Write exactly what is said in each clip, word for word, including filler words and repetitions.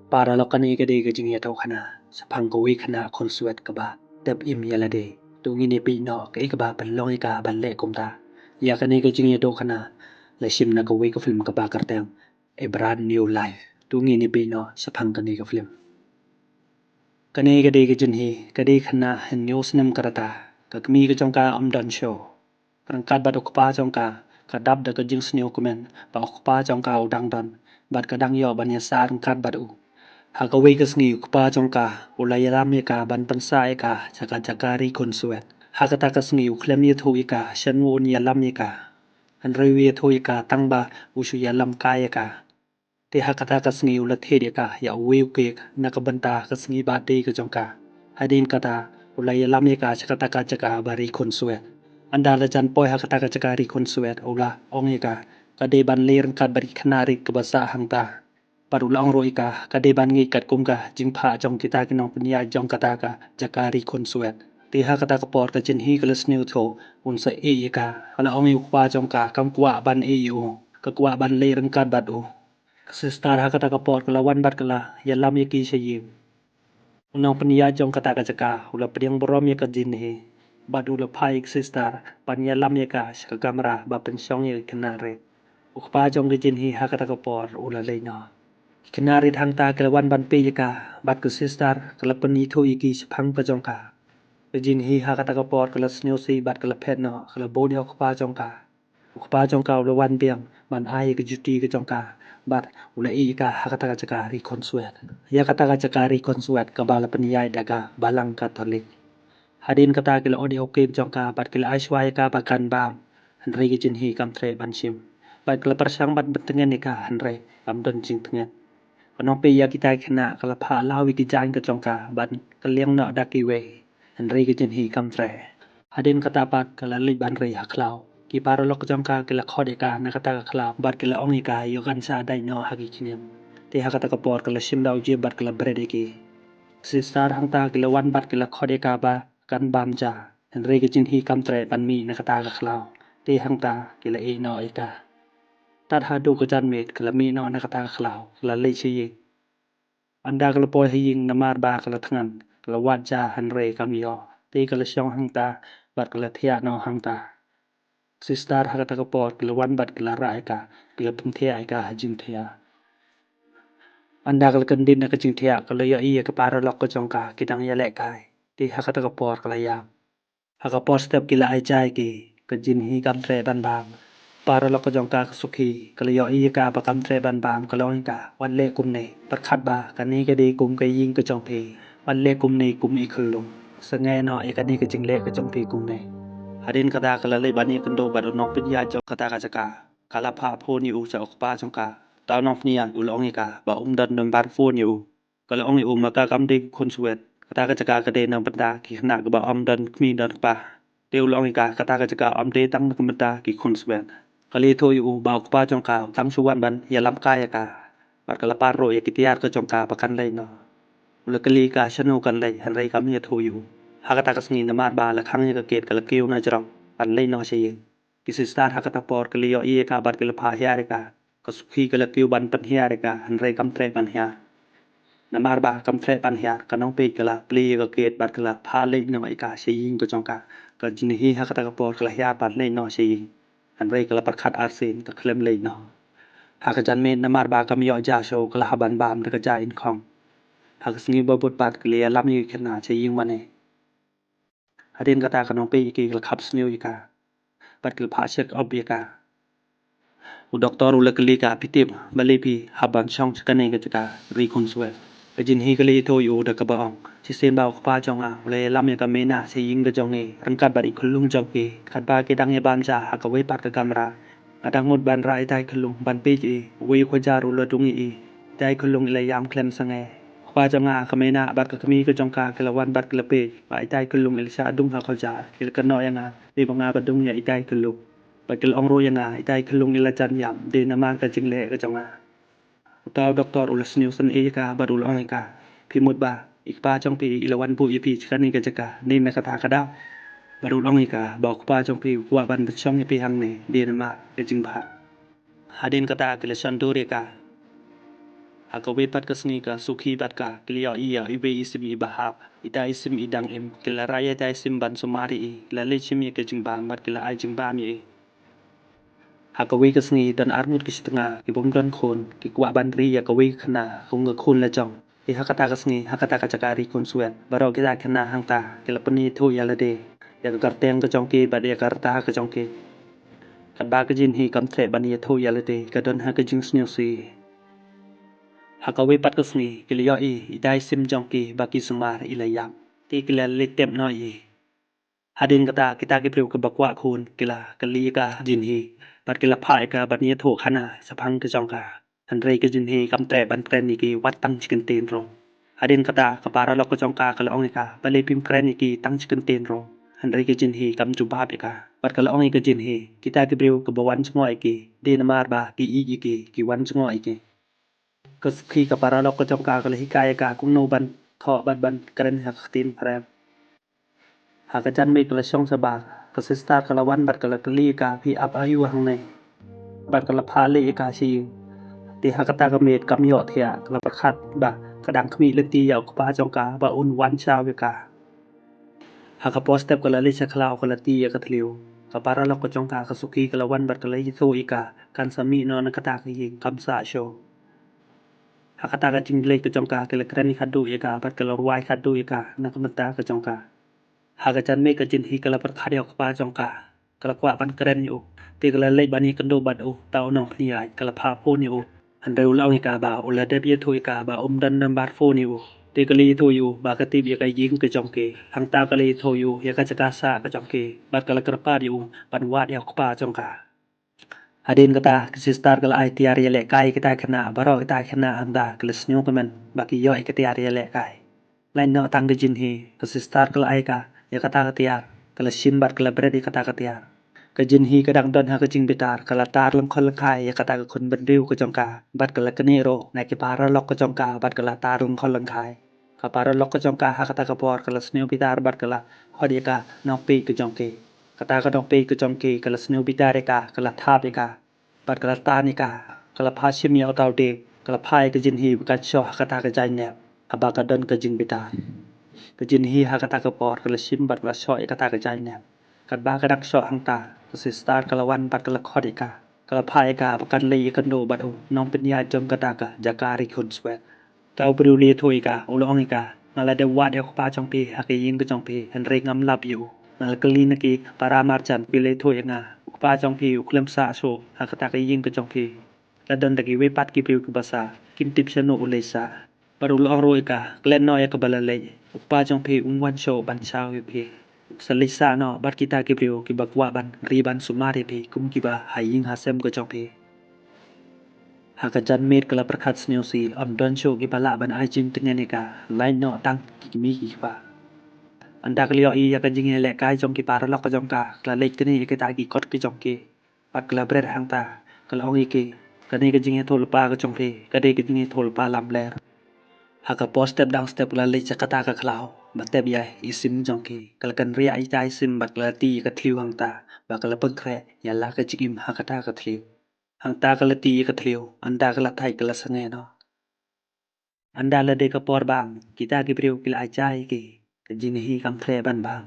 Paralok, kane ka dei ka jingïathuhkhana shaphang kawei ka khynnah khunswet kaba tep im ïa lade. To ngin ïa peit noh kaei kaba pynlong ïa ka ban leh kumta. Ïa kane ka jingïathuhkhana la shim na kawei ka film kaba kyrteng A Brand New Life. To ngin ïa peit noh shaphang kane ka film. Kane ka dei ka Jinhi, ka dei ka khynnah hynñiew snem ka rta. Ka kmie ka jong ka ym don shuh. Ryngkat bad u kpa jong ka, ka dap da ka jingsngewkmen ba u kpa jong ka u dang don bad ka dang ïoh ban ïasah ryngkat bad u. Ha kawei ka sngi u kpa jong ka u la ïalam ïa ka ban pynsah ïa ka sha ka jaka ri khunswet. Ha kata ka sngi u khlem ïathuh ïa ka shano un ïalam ïa ka. Hynrei u ïathuh ïa ka tang ba u shu ïalam kai ïa ka. Te ha kata ka sngi u la thied ïa ka ïa uwei u cake na ka bynta ka sngi birthday ka jong ka. Hadien kata u la ïalam ïa ka sha kata ka jaka ba ri khunswet. Ynda la jan poi ha kata ka jaka ri khunswet u la ong ïa ka, ka dei ban leit ryngkat bad ki khynnah rit kiba sah hangta. Bad u la ong ruh ïa ka, ka dei ban ngeit katkum ka jingphah jong kita ki nongpynïaid jong kata ka jaka ri khunswet. Te ha kata ka por ka Jinhi ka la sngewthuh un sa ïeh ïa ka. Ka la ong ïa u kpa jong ka kam kwah ban ïeh ïa u, ka kwah ban leit ryngkat bad u. Ka sister ha kata ka por ka la wan bad ka la ïalam ïa ki sha ïing. U nongpynïaid jong kata ka jaka u la pdiang burom ïa ka Jinhi bad u la phah ïa ka sister ban ïalam ïa ka sha ka kamra ba pynshong ïa ki khynnah rit. U kpa jong ka Jinhi ha kata ka por u la leit noh. Ki khynnah rit hangta ki la wan ban peit ïa ka bad ka sister ka la pynithuh ïa ki shaphang ka jong ka. Ka Jinhi ha kata ka por ka la sngewsih bad ka la phet noh, ka la bud ïa u kpa jong ka. U kpa jong ka u la wan biang ban ai ïa ka juti ka jong ka bad u la ïeh ïa ka ha kata ka jaka ri khunswet. Ïa kata ka jaka ri khunswet kaba la pynïaid da ka balang Katholik. Hadien kata ki la ot ïa u cake jong ka bad ki la ai shuwa ïa ka ba kan bam. Hynrei ka Jinhi kam treh ban shim bad ka la pyrshang ban pyntngen ïa ka hynrei kam don jingtngen. Ka nongpeit ïa kita ki khynnah ka la phah law ïa ki jaiñ ka jong ka ban kylliang noh da kiwei. Hynrei ka Jinhi kam treh. Hadien kata pat ka la leit ban rei ha khlaw. Ki paralok jong ka ki la khot ïa ka na kata ka khlaw bad ki la ong ïa ka ïoh kan sa dait noh ha ki khñium. Te ha kata ka por ka la shim da u jip bad ka la bret ïa ki. Sister hangta ki la wan bad ki la khot ïa ka ba kan bam ja. Hynrei ka Jinhi kam treh ban mih na kata ka khlaw. Te hangta ki la ïeh noh ïa ka. Tad haduh ka janmiet ka la mih noh na kata ka khlaw, ka la leit sha ïing. Ynda ka la poi ha ïing namar ba ka la thngan, ka la wad ja hynrei kam ïoh. Te ka la shong hangta bad ka la thiah noh hangta. Sister ha kata ka por ka la wan bad ka la rah ïa ka, ka la pynthiah ïa ka ha jingthiah. Ynda ka la kyndit na ka jingthiah ka la ïohi ïa ka paralok ka jong ka ki dang ïalehkai. Te ha kata ka por ka la ïam. Ha ka por step ki la ai ja ïa ki, ka Jinhi kam treh ban bam. Paralok ka jong ka ka Sukhi ka la ïohi ïa ka ba kam treh ban bam, ka la ong ïa ka, wat leh kumne, pyrkhat ba kane ka dei kum ka ïing ka jong phi. Wat leh kumne kum i khyllung. Sngewbha noh ïa kane ka jingleh ka jong phi kumne. Hadien kata ka la leit ban ïakynduh bad u nongpynïaid jong kata ka jaka. Ka la phah phone ïa u sha u kpa jong ka. Te u nongpynïaid u la ong ïa ka ba um don number phone ïa u. Ka la ong ïa u ma ka kam dei ka khunswet. Kata ka jaka ka dei na bynta ki khynnah kiba ym don kmie don kpa. Te u la ong ïa ka kata ka jaka ym dei tang na bynta ki khunswet. Ka la ïathuh ïa u ba u kpa jong ka u tang shu wan ban ïalam kai ïa ka. Bad ka la pan ruh ïa ki tiar ka jong ka ba kan leit noh. U la kylli ka shano kan leit hynrei kam ïathuh ïa u. Ha kata ka sngi namar ba la khang ïa ka gate ka la kiew na jrong ban leit noh sha ïing. Ki sister ha kata por ki la ïohi ïa ka bad ki la phah hiar ïa ka. Ka Sukhi ka la kiew ban pynhiar ïa ka hynrei kam treh ban hiar. Namar ba kam treh ban hiar ka nongpeit ka la plie ïa ka gate bad ka la phah leit noh ïa ka sha ïing ka jong ka. Ka Jinhi ha kata ka por ka la hiar ban leit noh sha ïing. Hynrei ka la pyrkhat arsien ka khlem leit noh. Ha ka janmiet namar ba kam ïoh ja shuh ka la hap ban bam da ka ja inkhong. Ha ka sngi ba bud pat ki la ïalam ïa ki khynnah sha ïing mane. Hadien kata ka nongpeit ïa ki ka la khap sniew ïa ka. Bad ki la phah check up ïa ka. U doktor u la kylli ka, phi tip balei phi hap ban shong sha kane ka jaka ri khunswet? Ka Jinhi ka la ïathuh ïa u da kaba ong, shisien ba u kpa jong nga u la ïalam ïa ka Meina sha ïing ka jong ngi ryngkat bad i khyllung jong ki. Katba ki dang ïa bam ja ha kawei pat ka kamra, nga dang mut ban rah itai khyllung ban peit ïa i. Uwei u khajar u la dung ïa i. Itai khyllung i la ïam khlem sangeh. U kpa jong nga, ka Meina bad ka kmie ka jong ka ki la wan bad ki la peit ba itai khyllung i la shah dung ha khajar. Ki la kynnoh ïa nga, dei ba nga ba dung ïa itai khyllung. Bad ki la ong ruh ïa nga, itai khyllung i la jan ïam, dei namar ka jingleh ka jong nga. Uta u doktor u la sniew sngewsih ïa ka bad u la ong ïa ka, phi mut ba i kpa jong phi i la wan buh ïa phi sha kane ka jaka ne na kata ka daw? Bad u la ong ïa ka ba u kpa jong phi u kwah ban pynshong ïa phi hangne, dei namar ka jingbha. Hadien kata ki la shon dur ïa ka. Ha kawei pat ka sngi ka Suki bad ka ki la ïohi ïa iwei i sim i bahap. Ita i sim i dang im, ki la rai ïa ita i sim ban sumar ïa i, ki la leit shim ïa ka jingbam bad ki la ai jingbam ïa i. Ha kawei ka sngi don arngut ki shi tnga ki bym don khun, ki kwah ban ri ïa kawei ka khynnah kum ka khun la jong. Te ha kata ka sngi, ha kata ka jaka ri khun swet, baroh kita ki khynnah hangta ki la pynïathuh ïa lade ïa ka kyrteng ka jong ki bad ïa ka rta ka jong ki. Katba ka Jinhi kam treh ban ïathuh ïa lade, ka don ha ka jingsngewsih. Ha kawei pat ka sngi ki la ïohi ita i sim jong ki ba ki sumar i la ïap. Te ki la leit tep noh ïa i. Hadien kata, kita ki briew kiba kwah khun ki la kylli ïa ka Jinhi bad ki la phah ïa ka ban ïathuh khana shaphang ka jong ka. Hynrei ka Jinhi kam treh ban kren ïa ki wat tang shi kyntien ruh. Hadien kata, ka paralok ka jong ka ka la ong ïa ka, balei phim kren ïa ki tang shi kyntien ruh? Hynrei ka Jinhi kam jubab ïa ka bad ka la ong ïa ka Jinhi, kita ki briew kiba wan jngoh ïa ki, dei namar ba ki ïeit ïa ki, ki wan jngoh ïa ki. Ka Suki, ka paralok ka jong ka, ka la hikai ïa ka kumno ban thoh bad ban kren ha ka ktien phareng. Ha ka janmiet ka la shong shabar, ka sister ka la wan bad ka la kylli ïa ka, phi ap aïu hangne? Bad ka la phah leit ïa ka sha ïing. Te ha kata ka miet kam ïohthiah, ka la pyrkhat ba ka dang khmih lynti ïa u kpa jong ka ba un wan shaw ïa ka. Ha ka por step ka la leit sha khlaw, ka la tih ïa ka thliew. Ka paralok ka jong ka, ka Suki, ka la wan bad ka la ïathuh ïa ka, kan sa mih noh na kata ka ïing, kam sah shuh. Ha kata ka jingleit ka jong ka, ka la kren khatduh ïa ka bad ka la rwai khatduh ïa ka na ka bynta ka jong ka. Ha ka janmiet ka Jinhi ka la pyrkhat ïa u kpa jong ka. Ka la kwah ban kren ïa u. Te ka la leit ban ïakynduh bad u, ta u nongpynïaid ka la phah phone ïa u. Hynrei u la ong ïa ka ba u la dep ïathuh ïa ka ba um don nambar phone ïa u. Te ka la ïathuh ïa u ba ka tip ïa ka ïing ka jong ki. Hangta ka la ïathuh ïa u ïa ka jaka sah ka jong ki. Bad ka la kyrpad ïa u ban wad ïa u kpa jong ka. Hadien kata, ka sister ka la ai tiar ïalehkai ïa kita ki khynnah, baroh kita ki khynnah hangta ki la sngewkmen ba ki ïoh ïa ka tiar ïalehkai. Lait noh tang ka Jinhi, ka sister ka la ai ka ïa kata ka tiar, ka la shim bad ka la bret ïa kata ka tiar. Ka Jinhi ka dang don ha ka jingbitar, ka la tar lyngkhol lyngkhai ïa kata ka khun bynriew ka jong ka, bad ka la knieh ruh na ki paralok ka jong ka, bad ka la tar lyngkhol lyngkhai. Ka paralok ka jong ka ha kata ka por ka la sngewbitar bad ka la khot ïa ka nongpeit ka jong ki. Kata ka nongpeit ka jong ki ka la sngewbitar ïa ka, ka la thap ïa ka bad ka la tan ïa ka. Ka la phah shim ïa uta u dieng, ka la phah ïa ka Jinhi ba kan shoh ha kata ka jaiñnep haba ka don ka jingbitar. Ka Jinhi ha kata ka por ka la shim bad ka la shoh ïa kata ka jaiñnep. Katba ka dang shoh hangta, ka sister ka la wan bad ka la khot ïa ka. Ka la phah ïa ka ba kan leit ïakynduh bad u nongpynïaid jong kata ka jaka ri khun swet. Uta u briew u la ïathuh ïa ka, u la ong ïa ka, nga la dep wad ïa u kpa jong phi ha ka ïing ka jong phi, hynrei ngam lap ïa u. Nga la kylli na ki para marjan, ki la ïathuh ïa nga, u kpa jong phi u khlem sah shuh ha kata ka ïing ka jong phi. La don da kiwei pat ki briew kiba sah, kim tip shano u leit sah. Bad u la ong ruh ïa ka, klet noh ïa kaba la leit, u kpa jong phi um wan shuh ban shaw ïa phi. Sa leit sah noh bad kita ki briew kiba kwah ban ri ban sumar ïa phi kum kiba ha ïing ha sem ka jong phi. Ha ka janmiet ka la pyrkhat sngewsih, ym don shuh kiba lah ban ai jingtngen ïa ka, lait noh tang ki kmie ki kpa. Ynda ka la ïohi ïa ka jingïalehkai jong ki paralok ka jong ka, ka la leit knieh ïa kita ki kot ki jong ki. Bad ka la bret hangta, ka la ong ïa ki, kane ka jingïathuhlypa ka jong phi ka dei ka jingïathuhlypa lamler. Ha ka por step dang step ka la leit sha kata ka khlaw ba tep ïa i sim jong ki. Ka la kynriah ïa ita i sim bad ka la tih ïa ka thliew hangta ba ka la pynkhreh ïa la ka jingim ha kata ka thliew. Hangta ka la tih ïa ka thliew, ynda ka la thait ka la sangeh noh. Ynda la dei ka por bam, kita ki briew ki la ai ja ïa ki. Ka Jinhi kam treh ban bam.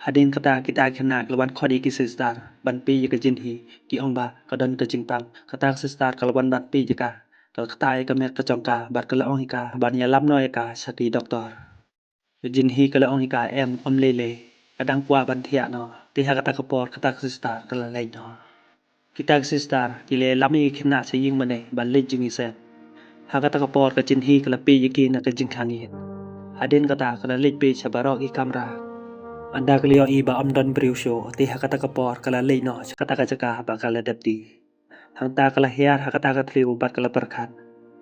Hadien kata kita ki khynnah ki la wan khot ïa ki sister ban peit ïa ka Jinhi, ki ong ba ka don ka jingpang. Kata ka sister ka la wan ban peit ïa ka, ka la ktah ïa ka met ka jong ka bad ka la ong ïa ka ban ïalam noh ïa ka sha ki doktor. Ka Jinhi ka la ong ïa ka, em, ym lei lei, ka dang kwah ban thiah noh. Te ha kata ka por kata ka sister ka la leit noh. Kita ki sister ki la lam ïa ki khynnah sha ïing mane ban leit jingïaseng. Ha kata ka por ka Jinhi ka la peit ïa ki na ka jingkhang ïit. Hadien kata ka la leit peit sha baroh ki kamra. Ynda ka la ïohi ba ym don briew shuh, te ha kata ka por ka la leit noh sha kata ka jaka ba ka la dep die. Hangta ka la hiar ha kata ka thliew bad ka la pyrkhat.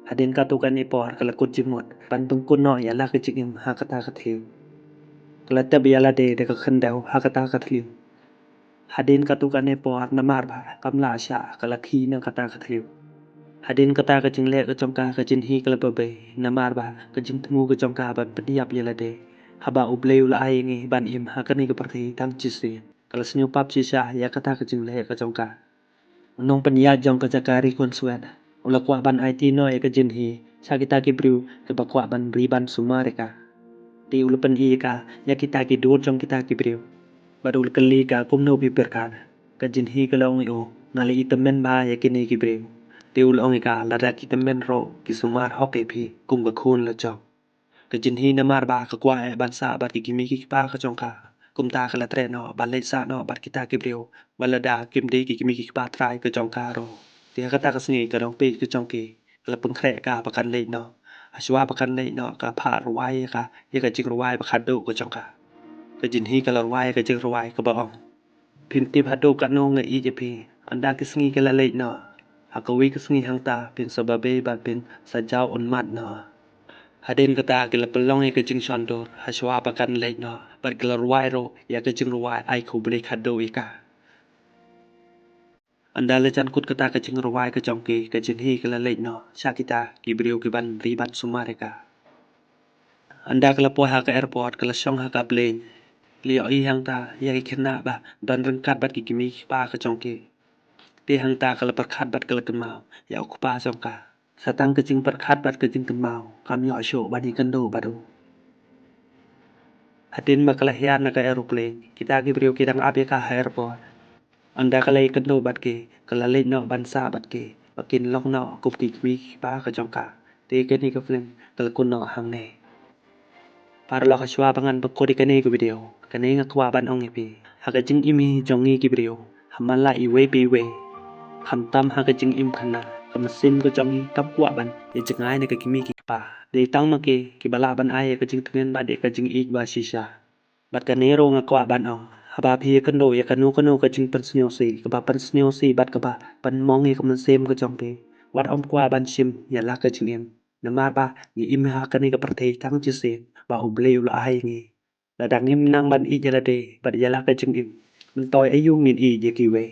Hadien katto katne por ka la kut jingmut ban pynkut noh ïa la ka jingim ha kata ka thliew. Ka la tep ïa lade da ka khyndew ha kata ka thliew. Hadien katto katne por namar ba kam lah shah, ka la khie na kata ka thliew. Hadien kata ka jingleh ka jong ka, ka Jinhi ka la babei namar ba ka jingthmu ka jong ka ban pynïap ïa lade. Haba U Blei u la ai ïa ngi ban im ha kane ka pyrthei tang shisien, ka la sngewpap shisha ïa kata ka jingleh ka jong ka. U nongpynïaid jong ka jaka ri khun swet U la kwah ban aiti noh ïa ka Jinhi sha kita ki briew kiba kwah ban ri ban sumar ïa ka. Te u la pyni ïa ka ïa kita ki dur jong kita ki briew. Bad u la kylli ka kumno phi pyrkhat. Ka Jinhi ka la ong ïa u, nga la itymmen bha ïa kine ki briew. Te u la ong ïa ka lada ki tymmen ruh ki sumar hok ïa phi kum ka khun la jong. Ka Jinhi namar ba ka kwah eh ban sah bad ki kmie ki kpa ka jong ka. Kumta ka la treh noh ban leit sah noh bad kita ki briew. Bad lada kim dei ki kmie ki kpa trai ka jong ka ruh. Te ha kata ka sngi ka nongpeit ka jong ki ka la pynkhreh ka ba kan leit noh. Hashwa ba kan leit noh ka phah rwai ïa ka ïa ka jingrwai ba khatduh ka jong ka. Ka Jinhi ka la rwai ïa ka jingrwai kaba ong. Phin tip haduh katno nga ïeit ïa phi. Ynda ki sngi ki la leit noh. Ha kawei ka sngi hangta phin sa babe bad phin sa jaw un mad noh. Hadien kata ki la pynlong ïa ka jingshon dur hashwa ba kan leit noh. Bad ki la rwai ruh ïa ka jingrwai ai khublei khatduh ïa ka. Ynda la jan kut kata ka jingrwai ka jong ki, ka Jinhi ka la leit noh sha kita ki briew kiban ri ban sumar ïa ka. Ynda ka la poi ha ka airport ka la shong ha ka plane. Ka la ïohi hangta ïa ki khynnah ba don ryngkat bad ki kmie ki kpa ka jong ki. Te hangta ka la pyrkhat bad ka la kynmaw ïa u kpa jong ka. Sa tang ka jingpyrkhat bad ka jingkynmaw kam ïoh shuh ban ïakynduh bad u. Hadien ba ka la hiar na ka aeroplane, kita ki briew ki dang ap ïa ka ha airport. Ynda ka la ïakynduh bad ki, ka la leit noh ban sah bad ki ba kin long noh kum ki kmie ki kpa ka jong ka. Te kane ka film ka la kut noh hangne. Paralok, hashwa ba ngan pynkut ïa kane ka video, kane nga kwah ban ong ïa phi, ha ka jingim hi jong ngi ki briew, ha man la iwei pa iwei, khamtam ha ka jingim khana, ka mynsiem ka jong ngi kam kwah ban ïa jngai na ka kmie ki kpa. Dei tang ma ki kiba lah ban ai ïa ka jingtngen bad ïa ka jingïeit ba shisha. Bad kane ruh nga kwah ban ong, haba phi ïakynduh ïa kano kano ka jingpynsngewsih, kaba pynsngewsih bad kaba pynmong ïa ka mynsiem ka jong phi, wat ym kwah ban shim ïa la ka jingim. Namar ba ngi im ha kane ka pyrthei tang shisien ba U Blei u la ai ïa ngi. Lada ngim nang ban ïeit ïa lade bad ïa la ka jingim, myntoi aïu ngin ïeit ïa kiwei?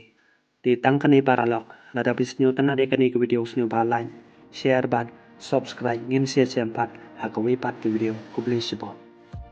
Te tang kane paralok, lada phi sngewtynnad ïa kane ka video sngewbha like, share bad subscribe, ngin sa ïashem pat ha kawei pat ka video. Khublei shibun.